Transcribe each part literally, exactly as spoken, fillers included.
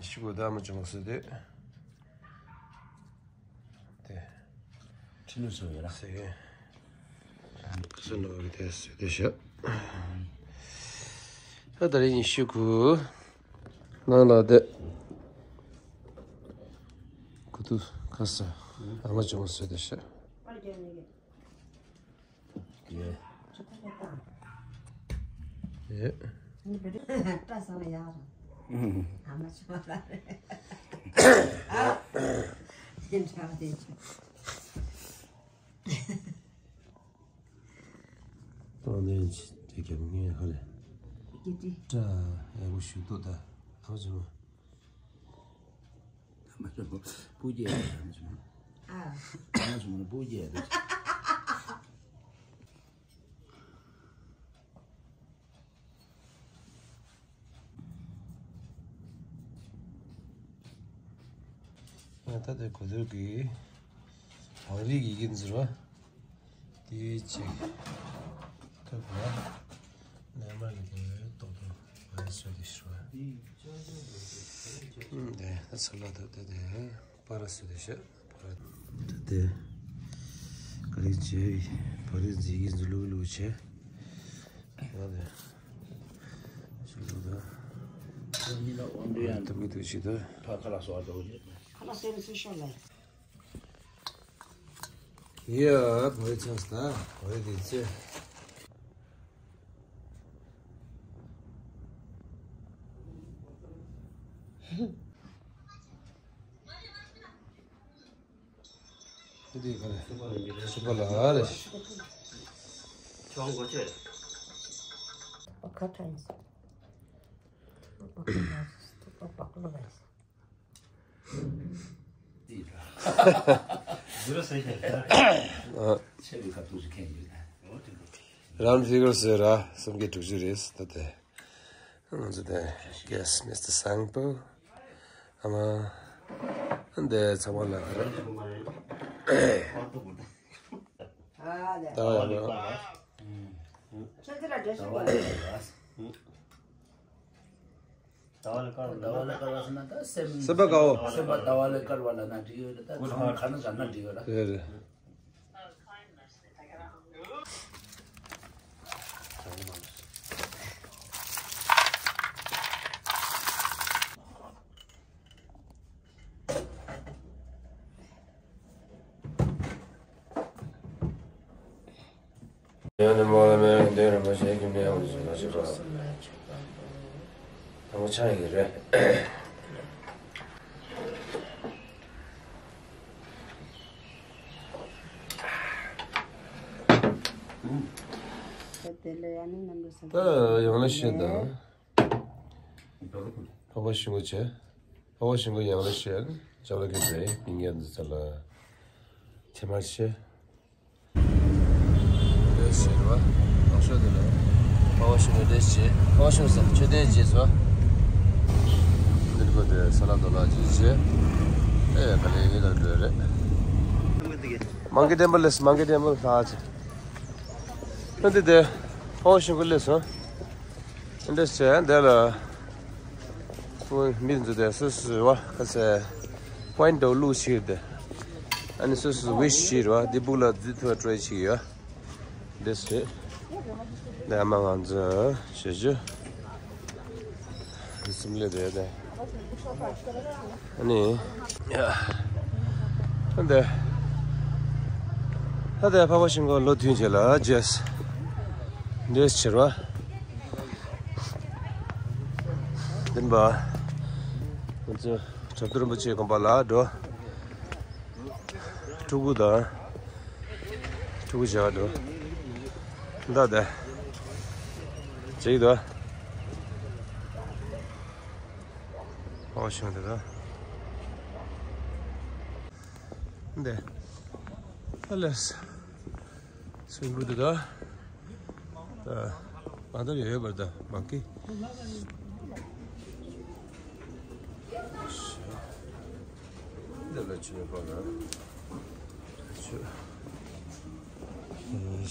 ཤི་གོ་ད་མ་བྱུང་སྲིད་དེ། དེ། ཁྲི་ལུ་སོ་ཡོད་ར། སེ་གེ། སུ་ནོ་གི་དེ་སུ་དེ་ཤ། ད་ད་རེ་ཡིན་ཤི་གོ། ནང་ལ་དེ། ཁུ་ཐུ་ཁ་ས། ཨ་མ་བྱུང་སྲིད་དེ་ཤ། ཡེ། ཡེ། ཏང་ནན་གྱི་རྒྱབ་ངའི་ཧ་ལས། སྐད་ཀྲི། ཏྲ་ཡག་པོ་ཞུ་ཏོ་ད། ཨ་བ་ཅུ་མ། ཨ་མ་ཅུ་མ། སྤུ་རྒྱལ་ཨ་མ་ཅུ་མ། ཨ། ཨ་མ་ཅུ་མ་སྤུ་རྒྱལ་ཨ། ད་ལྟ་གོ་ཐོས་ཀྱི་བང་རིལ་གྱི་ཡིག་འཛུལ་བ། དེའི་ཆེད་ཐོབ་པ། ནས་མར་གྱི་དེ་ཏོག་ཏོག་བ་ཡི་སོ་དེ་ཤི་བ། དེ་ད་ཚ་ལ་ད་ལྟ་དེ་པ་ར་སོ་དེ་ཤ། པ་ར་ད་དེ་ག་རེ་བྱས་བ་རི་འཛིན་གྱི་འཛུལ་ལུགས་ལུགས་བྱས། ཡང་དེ་ཤི་ལུགས་ད་ཉི་ལ་འོང་དུ་ཡང་ཐུབ་ཀྱི་འདུག་ཤི་ད། ཕ་ཁ་ལ་སོ་བ་འགྲོ་གི་རེད། ཁ་ལག་སེམས་སུ་ཤོར་ལ། ཡ། བོད་ཆགས་ད་བོད་དེ་ཚེ། འདི་ག་རེ། སུ་པ་ལ་རེ། ཁ་ཁྲ་ཡིན། རང་ཕི་གར་ཟེར་ར་སུམ་བརྒྱ་དྲུག་ཅུ་རེད་ད་དེ། ང་ཚོ་དེ་གེ་སི་མི་སི་ཊར་སང་པོ། ཨ་མ། འདི་ཚང་མ་ལ་རེད། ད་ཡང་ན། ཟླ་བ་ལས་དཀར་བ། ཟླ་བ་ལས་དཀར་བ་ཟེར་ན་ད་སེམས། སེམས་པ་དཀར་བོ། སེམས་པ་ཟླ་བ་ལས་དཀར་བ་ལ་ན་འགྲིག་ཡོད་རེད་ད། ཚང་མ་ག་ན་ག་ན་འགྲིག་ཡོད་ར། རེད་རེད། ཡང་ནི་མོ་ལ་མེ་རང་དོན་རིན་པོ་ཆེ་ཁྱིམ་ནས་ཡོང་ཞིག་ལ་ཞིག་རོགས། དང་པོ་ཆགས་ཡིན་རེད། ད་ཡང་ལ་ཤེས་དང་། འཕགས་པ་ཤིང་གུ་བྱས། འཕགས་པ་ཤིང་གུ་ཡང་ལ་ཤེས། ཅག་ལ་གི་རེད་སྙིང་རྗེ་འདི་ཚོ་ལ། ཐེ་མ་ཆེ། རེད་ཟེར་བ། ལག་ཤོག་དེ་ལ། ཕ་བ་ཤི་ནས་རེད་ཟེར། ཕ་བ་ཤི་ནས་ཟེར། མཆོད་རྟེན་རྗེས་སུ། འདིར་གོ་དེ་ས་ལ་རྡོ་ལ་ཅི་བྱེད། ཨེ་ག་ལེ་ཡིན་ལ་འགྲོ་རེད། མང་གི་ལྡན་པ་ལས་མང་གི་ལྡན་པ་ལྷག་ཅི། ཨ་འདི་དེ། ཕ་བ་ཤི་ནས་སླེབས་སོང་། འདི་བྱས་འདི་ལ། ཁོ་མི་འཛུལ་ཏེ་སོ་སོ་བ་ཁ་ཟས། པོ་ཡིན་འདྲ་བོ་བླུགས་ཕྱིར་ཏེ། ཨ་ནི་སོ་སོ་ཝི་ཤི་ཕྱིར་བ་འདི་སྦུག་ལ་འཛུལ་ཐུབ་པ་ཊ་རའི་ཕྱིར་ཡོད། འདི་བྱས། འདི་ཨ་མ་ང་ཚོ་ཞེ་ཞུ། འདི་སིམ་ལེ་རེད་དེ། ཨ་ནི། ཡ། ཨ་འདི། ཨ་འདི་ཕ་བ་ཤིང་གོ་ལོ་བདུན་རྗེས་ལ་རྗེས། འདི་ཕྱིར་བ། བདེན་པ། ང་ཚོ་དྲ་ཐོག་རིན་པོ་ཆེའི་དགོན་པ་ལ་འགྲོ། ཕྲུ་གུ་དང་། ཕྲུ་གུ་བྱ་བ་འགྲོ། འདའ་འདའ། ཅིག་འདའ། ཨོ་ཤང་འདའ་འདའ། འདའ། ཨ་ལས། སུ་བུ་འདའ་འདའ། ད། ང་ད་ཡོད་ཡོད་པར་ད་མ་ཀི། འདི་ལ་ཆུ་མེད་པ་ན། ཆུ། ཨེ་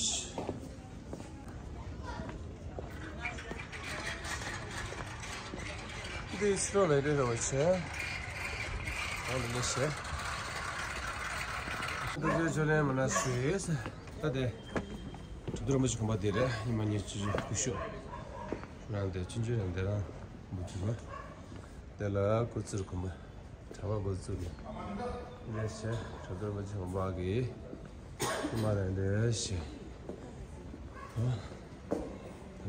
ཤི། ཕྱི་ལོགས་ལ་རེད་རེད་བ་ཆེ། ཨོ་ལེ་ལེ་ཤེ། འདུག་ཇོ་ཇོ་ལེ་མ་ན་སུ་ཡེས། ད་དེ། གྲུབ་བསྟན་རིན་པོ་ཆེ་དགོན་པ་དེ་རེད། ཉི་མ་ཉི་ཤུ་སྐུ་ཞབས། རང་དེ་ཆུང་ཆུང་རང་དེ་རང་འབུ་ཚུགས་པ། དེ་ལ་སྐུ་ཚུར་དགོན་པ། གྲྭ་པ་འགོ་བཙུགས་ནས། ལས་བྱེད་གྲོས་བསྡུར་མ་བྱུང་བ་གི། མ་རེད་འདྲ་ཞིག་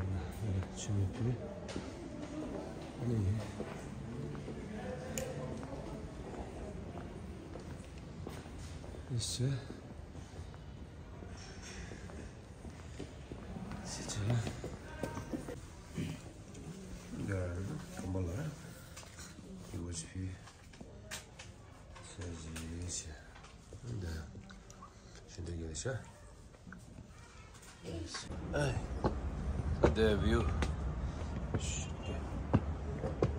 ཨ། ཆུ་མི་ཕི། ཨ་ནི། ལས་བྱེད། ལས་བྱེད། ཡ། དགོན་པ་ལ། ཡུ་ཨེཆ་ཕི། ཤ་ཞིག་ཤ། འདི། ཤིན་ཏུ་ཡིན་ཤ། ཨ། ད་དེ་བིའུ།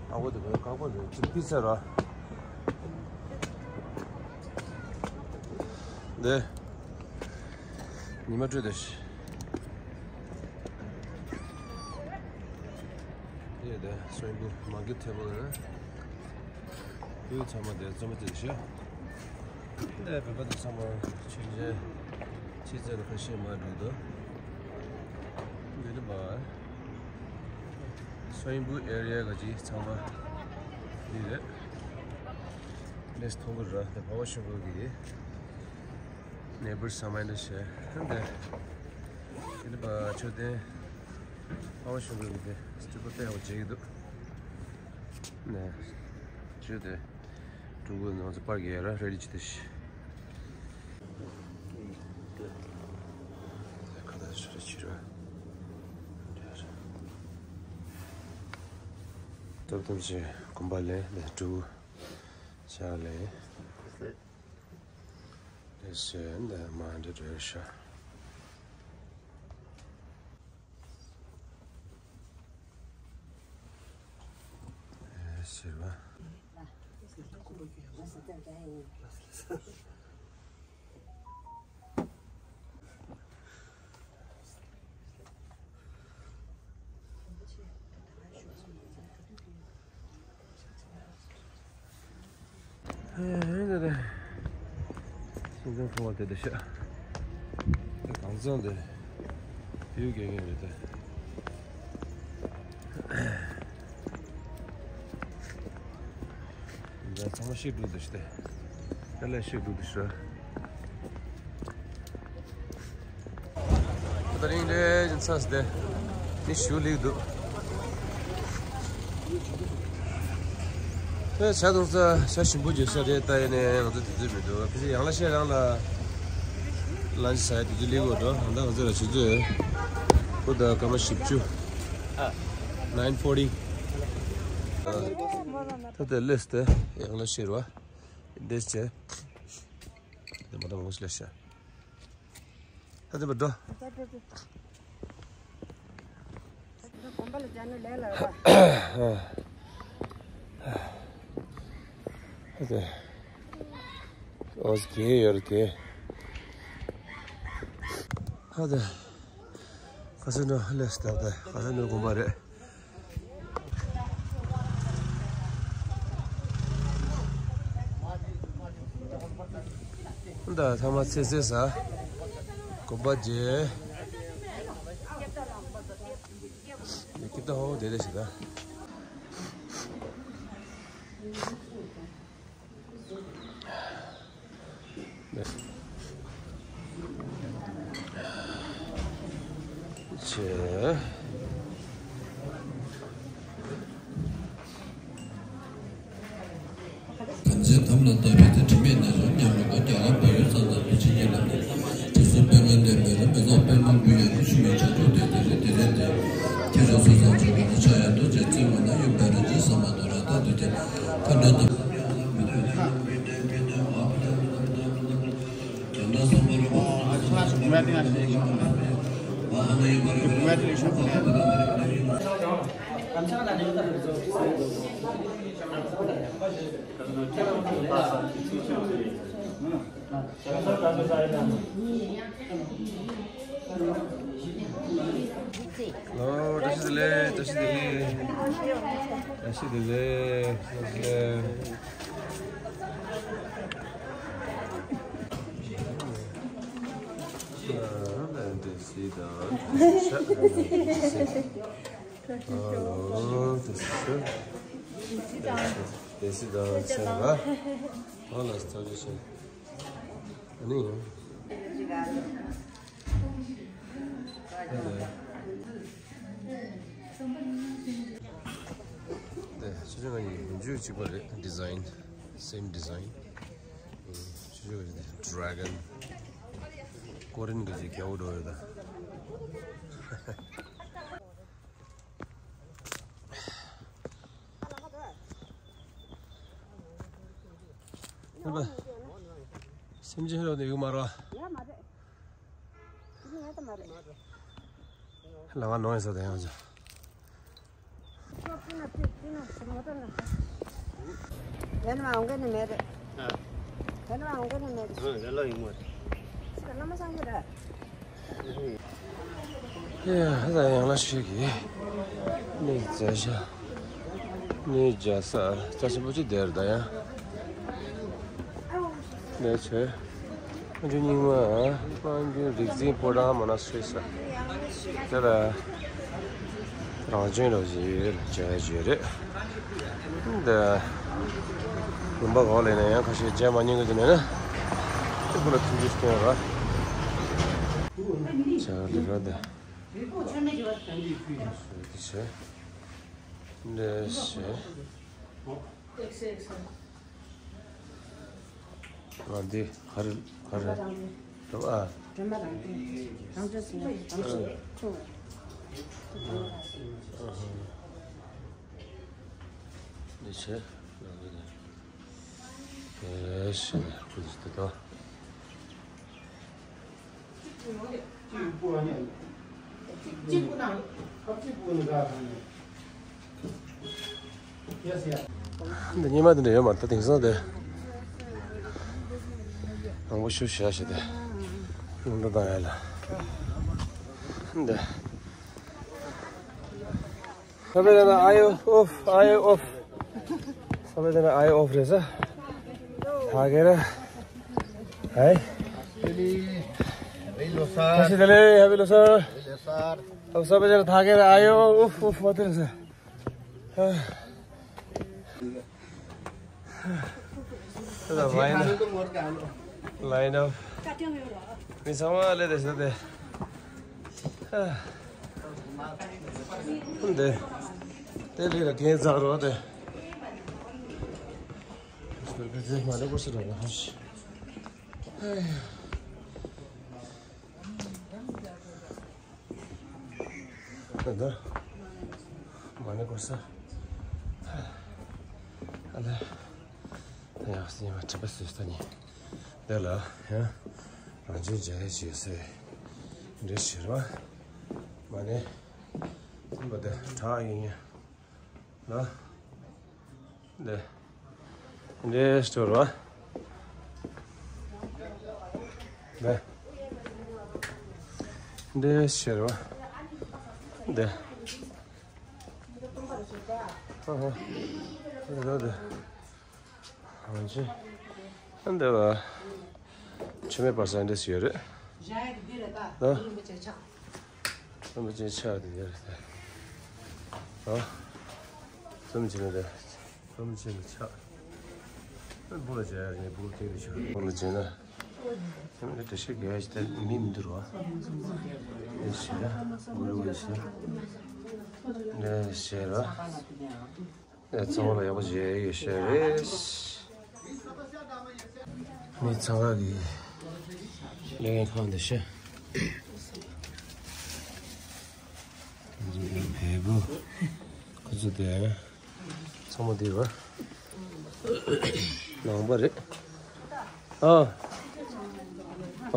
ཨ་ཁུ་དེ་བས་ཁག་པོ་རེད། ཅིག་ཕི་ཚ་ར། འདི། ཉི་མ་སྤྲོད་དེ་ཤི། ཡེ་དེ་སོན་བུ་མ་གི་ཐེ་བོ་རེད། བུ་ཚང་མ་དེ་རྩོམ་པ་དེ་ཤི། འདི་བོད་པ་དེ་ཚང་མ་ཆོས་མཇལ་ཆེད་ཚད་ལ་ཁ་ཤས་མ་འགྲོ་འདུག་འདི་ནི་བ། སོན་བུ་ཨེ་རི་ཡ་ག་ཅི་ཚང་མ་འདི་རེད། ལས་མཐོང་གི་ར་དེ་བ་བ་ཤོག་གི་ནེ་བར་ས་མ་ཡིན་ན་ཤེས་འདི། དེ་ནི་བ་མཆོད་རྟེན་བ་བ་ཤོག་གི་དེ་སྤྲུལ་པ་དཔེ་ཡག་པོ་མཇལ་གི་འདུག་ནས་ཆུ་དེ། ཀྲུང་གོའི་ནང་ཚོ་པར་རྒྱག་ཡ་ར་རེ་ལི་ཅི་ཏི་ཤི། ཁ་ད་ཤི་ར་ཅི་ར། ཏོབ་ཏོབ་ཅི་གོམ་པ་ལེན་ནས་ཀྲུང་གོ་ཤ་ལེན། ལེ་ཤ་འདི་མ་འདི་རེད་ཤ། ཨེ་ཟེར་བ། ཨེ་ནས་རེད། སེམས་ཅན་ཁོ་བ་དེ་འདྲ་ཤག་དེ་གང་ཚང་དེ་བེའུ་རྒྱག་མཁན་རེད་དེ། འདི་ཚང་མ་ཤིག་འགྲོ་འདུག་ཤི་དེ། དེ་ལས་ཤིག་འགྲོ་འདུག་ཤི། ད་རིང་ལས་ཡིན་ཚར་སྟེ། ནི་ཞུ་ལིག་འདུག་ཨེ་བྱ་དུང་ས་ཤ་ཞིམ་པོ་བརྗོད་ས་རེད། ལྟ་ཡིན་ནས་ང་ཚོ་དུས་ཚོད་མི་འདུག་ཕི་སི་ཡང་ལ་ཤས་རང་ལ་ལན་ཅི་ཟ་ཡ་དུས་ཚོད་ལིག་འོ་འགྲོ། ད་ང་ཚོ་ལ་ཆུ་ཚོད་ཁོ་ད་སྐར་མ་བཞི་བཅུ། nine forty། ད་ལྟ་ལས་ཏེ་ཡང་ལ་ཤེར་བ་འདེས་ཆེ། དེ་མ་ད་མོ་ཤི་ལ་ཤ། ད་དེ་བ་འགྲོ། དགོན་པ་ལ་སྦྱར་ན་ལས་ལ་ཨ་དེ། ཨོ་གེ་ཡོད་གེ། ཨ་དེ། ཁ་སང་ནོ་ལས་སྟབས་དེ་ཁ་སང་ནོ་དགོན་པ་རེད། ད་ཐ་མ་ཚེ་ཚེ་ས་དགོན་པ་རྗེ། ཀི་ཏ་ཧོ་དེ་རེ་ཞིག་ད། ཆེ། བམ་འཛིན་དམ་ལ་བཏགས་པའི་དེ་དྲི་མེད་ནས་བཟུང་ཉམས་ལ་སྒོ་རྒྱ་ལ་བལ་ཡུལ་ས་དང་དུ་ཆེན་གྱི་ལམ་ནས་དེ་ཚོ་དཔེ་མེད་དེ་མེད་ལ་མི་ཚོགས་དཔེ་མང་བུ་ཡོད་ཀྱི་ཤུལ་མའི་བྱ་ཕྲུག་དེ་དེ་རེད་དེ་རེད་དེ། ཁྱེད་ཚོ་སུ་ཚང་ཚོ་ག་ན་ཆ་ཡ་དུ་ཅེ་རྩིས་མ་ན་ཡུམ་བེ་ར་ཇི་ས་མ་དོ་ར་ད་དུ་ཅེ་ཁ་འདྲ་དུ། Congratulations. ལོ། བཀྲ་ཤིས་བདེ་ལེགས། བཀྲ་ཤིས་བདེ་ལེགས། བཀྲ་ཤིས་བདེ་ལེགས། བཀྲ་ཤིས་བདེ་ལེགས། བཀྲ་ཤིས་བདེ་ལེགས། བཀྲ་ཤིས་བདེ་ལེགས། ཨ་ལོ། བཀྲ་ཤིས་བདེ་ལེགས། བཀྲ་ཤིས་བདེ་ལེགས། ཨ་ལོ། བཀྲ་ཤིས་བདེ་ལེགས། ཨ་ལོ། བཀྲ་ཤིས་བདེ་ལེགས། ཨ་ནི། དེ་ཆུ་ཆུ་ང་ཡི་རྒྱུ་གཅིག་པ་རེད། ཌི་ཛའིན། སེམ་ཌི་ཛའིན། ཆུ་ཆུ་ང་ཡི་ཌི་རེ་གོན། ཀོ་རིན་གྱི་ཅིག་རྒྱལ་པོ་འགྲོ་ཡོད་ད། ཨ་ལ། སེམས་ཅན་ལོ་དེ་ཡོད་མ་རེད། ཡ་མ་རེད། དེ་ང་ད་མ་རེད། ལ་བ་ནོ་ཡ་ས་དེ་ཡང་ཅི། ཡན་མ་འོང་གི་ནི་མེད་རེད། ཡན་མ་འོང་གི་ནི་མེད་རེད། ཨ་ལ་ཡོད་མ་རེད། ཅི་ག་ལ་མ་སང་གི་རེད། ཡ་ཧ་ད་ཡང་ལ་ཤེས་ཀྱི། ནི་མཛའ་ཤ། ནི་རྒྱ་ས་རྩ་ཆེན་པོ་ཅིག་དེར་ད་ཡང་། ནས་ཆེ། སྨན་རྒྱུ་རྙིང་མ། སྨན་རྒྱུ་རིག་འཛིན་ཕོ་བྲང་མ་ན་སུའི་ས། དེ་ལ། རང་བྱོན་ལོ་ཞིག་ཡོད་ལ་བྱ་བྱོས་རེད། འདི། ལུང་པ་གོ་ལས་ནས་ཡང་ཁ་ཤས་བྱ་མ་ཉན་གི་འདུག་ནས་ན། དེ་ཁོ་ལ་ཐུགས་རྗེ་སྟོན་ར། བྱ་ལི་ར་འདི། འདི་བྱས། འདི་བྱས། ང་འདི་ག་རེ་ག་རེ། རེད་པ། སྒྲོལ་མ་རང་བྱུང་། རང་བྱུང་ཟེར་ན་རང་བྱུང་། འདི་བྱས། རང་བྱུང་ནས། དེ་བྱས་ནས་ཁུ་ཚུར་དེ་དང་། འདི་ཉི་མ་དེ་འདྲ་ཡོད་མ་རེད། ད་དེང་སང་དེ་མང་པོ་ཤུ་ཤ་ཤི་དེ་སྔོན་འགྲོ་བཏང་ཡ་ལ་འདི། ས་པེ་ན་ཨ་ཡོ་ཨོཕ། ཨ་ཡོ་ཨོཕ། ས་པེ་ན་ཨ་ཡོ་ཨོཕ་རེད་ས། ཐ་གེ་ར། ཧའི། ཧེ་པི་ལོ་སར། ཁ་ཤི་དེ་ལེ། ཧེ་པི་ལོ་སར། ཧེ་པི་ལོ་སར། ཨོ་ས་པེ་ན་ཐ་གེ་ར། ཨ་ཡོ་ཨོཕ་ཨོཕ་མ་ཏི་རེད་ས། ལའིན་ཨོཕ། ལའིན་ཨོཕ། མི་ཚང་མ་ལས་དེ་ཟེར་དེ། འདི། དེ་ལས་ལ་གན་ཚག་རོ་དེ། མ་ལས་ཀོ་སི་ར་ཧོ་ཤི། ད་ད། མ་ཎི་བསྐོར་ས། ཨ་ལ། ད་ཡག་སྲིད་མ་ཁྲི་པ་སུས་ད་ནི། འདི་ལ་ཡང་། རང་བྱུང་འཇའ་རིས་བྱེད་སའི། འདྲེ་ཞེར་བ། མ་ཎི། སེམས་པ་དེ་གྲགས་ཡིན་ཡིན། ལ། འདི། འདི་སྟོར་བ། འདི། འདི་ཤེར་བ། འདི། ཨ་ཧ། འདི་འདི། ཨ་ཅེ། འདི་བ། ཆུ་མེད་པར་ས་འདྲེས་ཡོད་རེད། ད། རིན་པོ་ཆེ་ཕྱག་དེ་ཡོད་རེད་ད། ཨ། རྩོམ་བྱེད་ན་དེ། རྩོམ་བྱེད་ན་ཕྱག་ཨ། སྦུག་ལ་བྱས་ཡ་རེད། སྦུག་ལ་བྱས་ན། སྦུག་ལ་བྱས་ན། དེ་མིན་ན་བཀྲ་ཤིས་རྒྱལ་ཞིག་དེ་མི་མི་འདུག་རོ། དེ་བྱས་ན་སྦུག་ལ་བྱས་ན། དེ་བྱས་རོ། ཚང་མ་ལ་ཡག་པོ་བྱས་ཡོད་ཤག་རེད། མི་ཚང་མ་གི་ལས་ཁང་འདི་ཤག་བལ་པོ། ཁོ་ཚོ་དེ་ཚང་མ་དེ་བ་ནང་པ་རེད། ཨ། ཨ།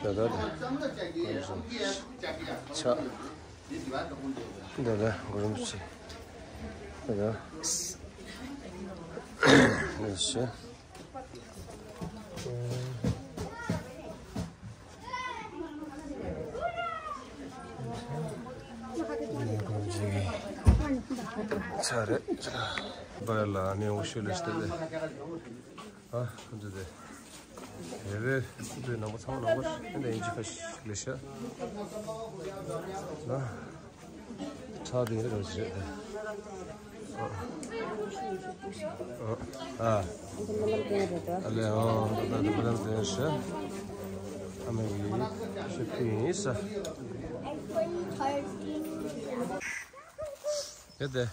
ད་ད་ད། ཆ། ད་ད་གོ་རིམ་ཆེ། ཡ། ཡ་ཤ། ཚར་རེད། བར་ལ་ནས་འོ་ཤུ་ལས་སྟེ། ཨ། འདི་དེ། རེ་རེ་འདི་ནང་པ་ཚང་མ་ནང་པ་འདི་ཡིན་གཅིག་ཁ་ཤས་ལས་ཤ། ན། ཁྲག་དེ་རེ་རེ་བྱེད་དེ། ཨ། ཨ་ལེ་ཨོ་ད་ད་ད་ད་ཤ། ཨ་མེ་ཡི་ཤ་ཕི་ཡིན་ས། ཡ་དེ།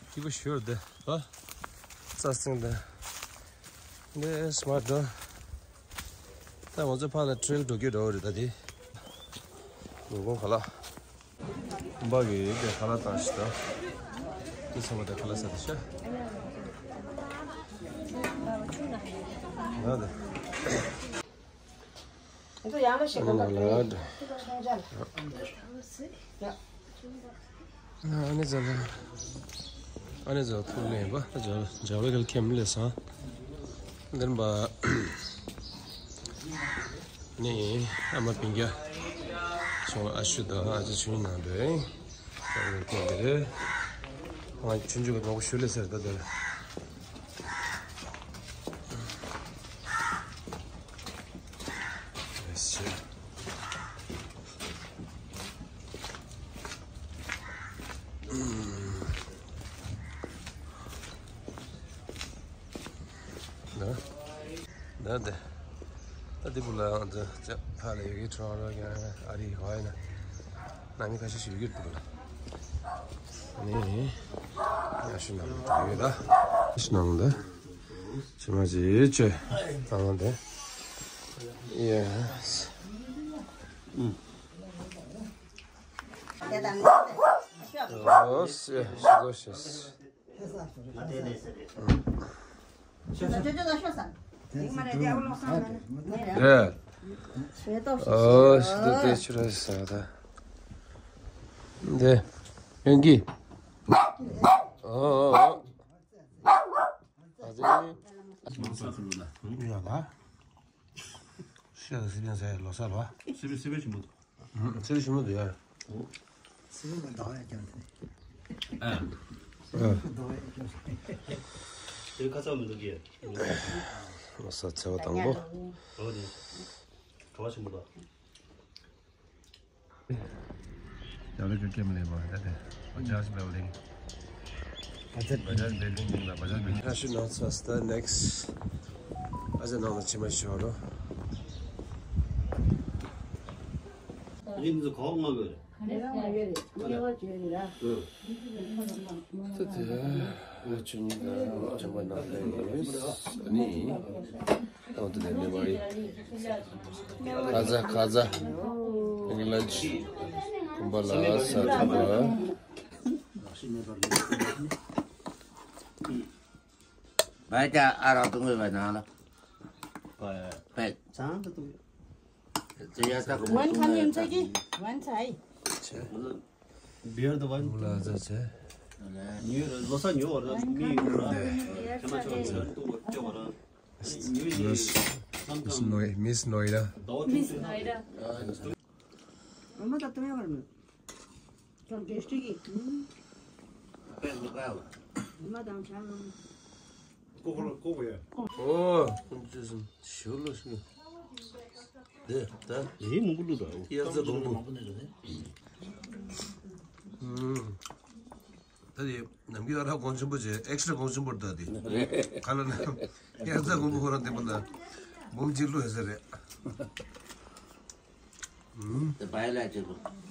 སྐྱིད་པོ་ཞུར་དེ། ཨ། རྩྭ་སེང་དེ། འདི་སི་མ་ཊི་འགྲོ། ད་ང་ཚོ་ཕར་ལ་ཊེ་རེལ་འགྲོ་རྒྱུ་འགྲོ་རེད་ད་དེ། ངོ་གོང་ཁ་ལག་འབའ་གི་དེ་ཁ་ལག་བཏང་ཞིག་ད། དེ་ཚང་མ་དེ་ཁ་ལག་ཟ་དེ་ཤ། ང་དེ། ང་ཚོ་ཡང་ལ་ཞིག་གོ་ད་ལ་དེ། ཨ་ནི་ཟ་ལ། ཨ་ནི་ཟ་ཐུག་ལེན་པ། ཇ་ཇ་བེ་གལ་ཁེམ་ལེ་སང་། འདིར་འབའ། ནི་ཨ་མ་པིང་རྒྱ། ཆུང་ཨ་ཤུ་དང་ཨ་ཅེ་ཆུང་ནང་འདྲེ། ཨ་ནི་ཁོང་འདི་རེད། ང་ཆུང་ཆུང་གི་ནོག་ཞུ་ལེ་ཟེར་ད་དེར། ཨེ་ཤེ། ཨུམ། ན། ན་དེ། ད་དེ་བུ་ལ་ང་ཚོ་ཕ་ལ་ཡོད་ཀྱི་ཁྲོ་རོ་ཀྱང་ཨ་རི་ཧོ་ཡ་ན། ནང་མི་ཁ་ཤས་ཤིག་ཡོད་ཀྱི་འདུག་ལ། ཨ་ནི། ཡ་ཤི་ནང་དུ་ཡོད་ད། ཤི་ནང་དུ། ཕྱི་མ་ཅི་ཡོད་ཅེ། ཨ་དེ། ཡེ། ཨུམ། ཨོ་སི་ཤི་དོ་ཤི། རེད། ཨོ་ཤི་དོ་དེ་ཕྱི་ར་ཤི་ས་ད། འདི། ཡོན་གི། ཨོ་ཨོ་ཨོ། ཨ་ཙི། ཡ་ད། ཤི་ས་སི་པན་ས་ལོ་ས་ལོ། སི་པན་སི་པན་ཆེན་པོ་འདུག་ཚེ་རིང་ཞིམ་པོ་འདུག་ཡ། ཨ། ཨ། དེ་ཁ་ཚ་མི་འདུག་གི། ལོ་ས་ཚེ་བ་དང་པོ། འོ་དེ། གྲོ་བ་ཆེན་པོ་འདུག་ཡང་ལེ་གི་ཀེམ་ལེ་མ་ད་དེ། Bajaj Building། Bajaj Building ཡིན་ལ་Bajaj Building། ཁ་ཤུ་ནང་ཚ་སྟ་next། ཨ་ཅེ་ནང་ལ་ཕྱི་མ་ཤོར་རོ། རིན་ཚོ་གའོ་ང་གོས་རེད། ད་དེ་ང་ཆུ་ཉིད་ལ་ཆུ་མ་ནང་ལ་ཡོད་ནི། ཨོ་དེ་ནས་མེ་བ་ཡི། ཁ་ཟ་ཁ་ཟ། ཨིང་ལན་ཅི། ཀུམ་པ་ལ་ས་ཐུབ་པ། བས་ཀྱང་ཨ་རག་བཏུང་བས་ནང་ལ། བས། བས། ཚང་དུ་བཏུང་། ཙི་ཡ་ད་གོ་མ་ཝན་ཁ་ཉིན་ཙི་གི་ཝན་ཚའི། བི་ཡར་དུ་ཝན། ལ་ཟ་ཚེ། ཉུ་ལོ་ས་ཉུ་བར་མི་ཡུ་ར། ཁྱེད་མ་ཆོག་ཚོན་ཏུ་བཅོ་བར། ཉུ་ཡི་སམ་ཀམ། Miss Noida། ཟླ་བ་ཆུང་ཆུང་། ཨ་མ་ད་ཏོ་ཡ་བར་མི། ཀྱང་གེ་སྟི་གི། མ་དང་ཆང་། ཀོ་ཀོ་ལ་ཀོ་ཀོ་ཡ། ཨོ། ཁོང་ཚོས་ཞུ་ལོ་ཞུ། དེ་ད། ཡིན་མང་པོ་བླུགས་ད། དབྱར་རྩྭ་དགུན་འབུ། ཨུམ། ད་དེ་ནམ་རྒྱུན་ཨ་རག་གོང་ཆེན་པོ་བྱས་ཨེག་སི་ཊ་ར་གོང་ཆེན་པོ་ད་དེ། ག་ལ་ན། དབྱར་རྩྭ་དགུན་འབུ་ཁོ་རང་དེ་པ་ལ། འབུམ་གཅིག་བླུགས་ཡོད་ས་རེད། ཨུམ། དེ་བའི་ལ་གཅིག་བླུགས།